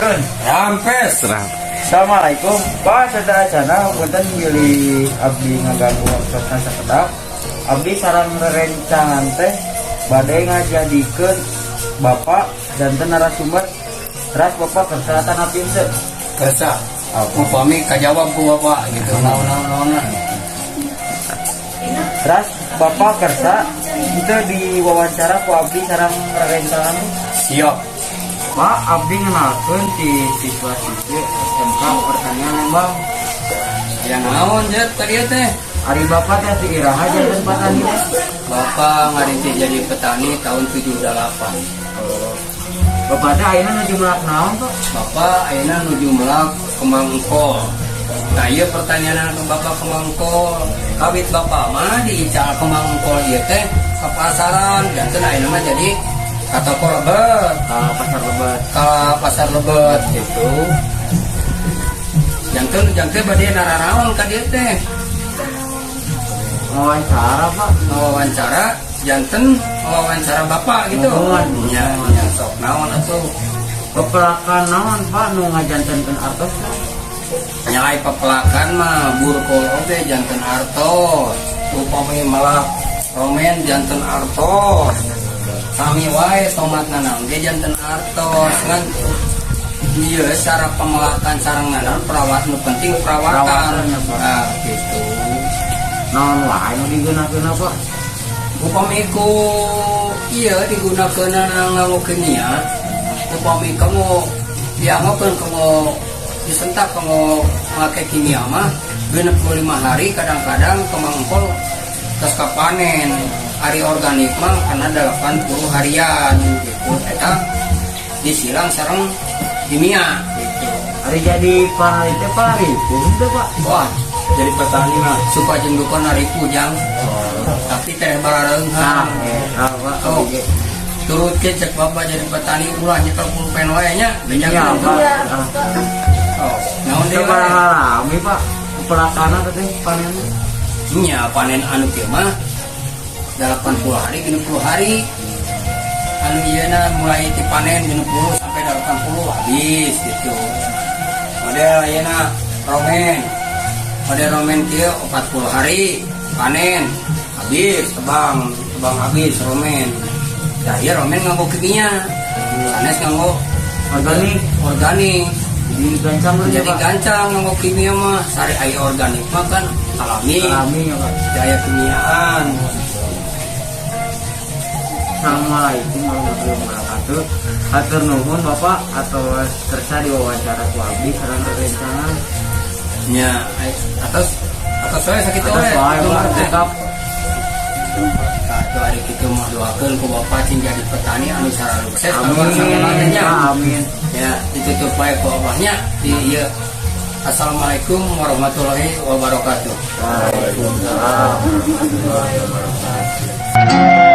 Sampurasun. Rampes. Assalamualaikum Pak, sadayana, punten bilih abdi ngaganggu waktosna sakedap. Abdi sareng rerencangan teh bade ngajadikeun Bapak janten narasumber. Teras Bapak kersa atanapi henteu? Kersa. Upami kajawab ku Bapak gitu, naon-naon. Teras Bapak kersa itu diwawancara ku abdi sareng rerencangan? Siap. Pak, abdi ngenalkeun ti siswa-siswi SMK Pertanian Lembang. Ya, naon jet tadi teh? Ari Bapak teh ti iraha janten petani teh? Bapak ngarintis jadi petani tahun 78. Oh. Bapak teh ayeuna nuju melak naon, Pak? Bapak ayeuna nuju melak kembang kol. Nah, iya, pertanyaan ke Bapak kembang kol. Kawit Bapak mah diical kembang kol ieu teh ke pasaran, janten ayeuna mah jadi ka toko lebet. Ka pasar lebet. Ka pasar lebet gitu. Janten janten bade nararaon ka dieu teh? Wawancara, Pak. Wawancara, janten wawancara Bapak gitu. Mohon. Nya nya, sok naon atuh? Pepelakan naon, Pak, nu ngajantenkeun artos? Nya, ai pepelakan mah burkol oge janten artos, upami melak romen janten artos, sami wae tomat nanam ge janten artos. Ngan ieu secara pemelakan sareng nanam, perawat nu penting perawatan. Perawatan, ya, Pak. Nah, gitu. Naon wae nu digunakeun, Pak? Upami ku ieu digunakeun nganggo kimia, upami kamu dianggokeun kamu disentak kamu make kimia mah 65 hari kadang-kadang kembang kol terus kapanen. Ari organik mah karena 80 harian gitu, eta disilang sareng kimia gitu. Ari jadi panali teh, Pak, ripuh teh, Pak? Wah, jadi petani mah suka jeung duka ripuh, jang, tapi teh Nah, barareunghan. Eta, Pak. Oh. Turut ke cek Bapak, jadi petani ulah nyekel pulpen wae nya. Iya, Pak. Ah. Oh, naon deui wae? Sabaraha lami, Pak, pepelakanna teh panenna? Nya, panen anu kieu mah 80 hari, 60 hari. Anu ieu na mulai ti panen 60 sampai 80 habis gitu. Model ayeuna romen, model romen kieu 40 hari panen habis, tebang tebang habis romen. Nah, ieu romen nganggo kimia, sanes nganggo Organik. Organik. Jadi gancang ya, Jadi Pak. Gancang nganggo kimia mah. Sari ai organik mah kan alami. Alami ya, Pak. Daya kimiaan. Assalamualaikum warahmatullahi wabarakatuh. Hatur nuhun, Bapak, atos kersa diwawancara ku abdi sareng rerencangan. Nya, atos atos wae sakitu Atos wae. wae, Pak. Cekap. Katu ari kitu mah doakeun ku Bapak cing jadi petani anu sukses kaluar Amin. sakola teh nya. Amin. Ya, ditutup wae ku Abah nya di ieu. Assalamualaikum warahmatullahi wabarakatuh. Waalaikumsalam warahmatullahi wabarakatuh.